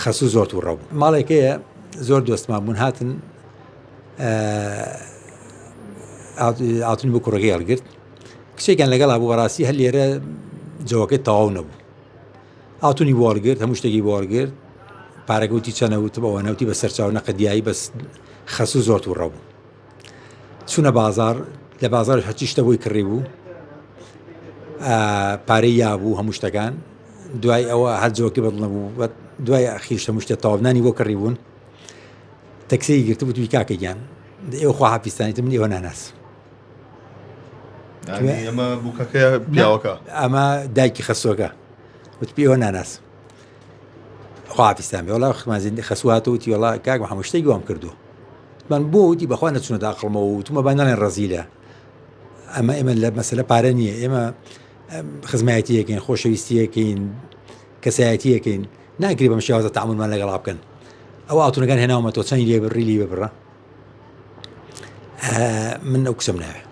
خەسوو زۆر تووڕە بوو. ماڵێک هەیە زۆر دۆستمان بوون هاتن ئاڵتونی بۆ کوڕەکەی هەڵگرت کچێکیان لەگەڵا بوو بەڕاستی هەر لێرە جەوەکەی تەواو نەبوو ئاڵتونی بۆ هەڵگرت هەموو شتێکی بۆ هەڵگرت پارەکە وتی چەنە وتم ئەوە نەوتی بە سەرچاو نەقدیایی بەس خەسوو زۆر تووڕە بوو چوونە بازار لە بازار هەرچی شتە بۆی کڕی بوو پارەی یابوو هەموو شتەکان دوای ئەوە هەر جۆکی بەدڵ نەبوو دوای ئەخیر هەموو شتە تەواو نانی بۆ کڕی بوون تەکسیی گرتبوو توی کاکە گیان ئێوە خوا حافیزتانی تر من ئێوە ناناس ئەمە بووکەکە پیاوەکە ئەمە دایکی خەسۆکە وتپی ئێوە ناناس خواحافیزتان بێ وەڵا خمازی خەسوات وتی وەڵا کاک محەممەد شتێکی وام کردووە من بۆ وتی بەخوا نەچونە داخڵمەوە وتمە با نەڵێن ڕەزیلە ئەمە ئێمە لە مەسەلە پارە نییە ئێمە خزمایەتیەکەین خۆشەویستیەکەین کەسایەتیەکەین ناکری بەم شێوازە تەعامولمان لەگەڵا بکەن ئەو ئاڵتونەکان هێناومەتەوە چەندی لێ بڕی لی ببڕە من ئەو کچەم ناوێ.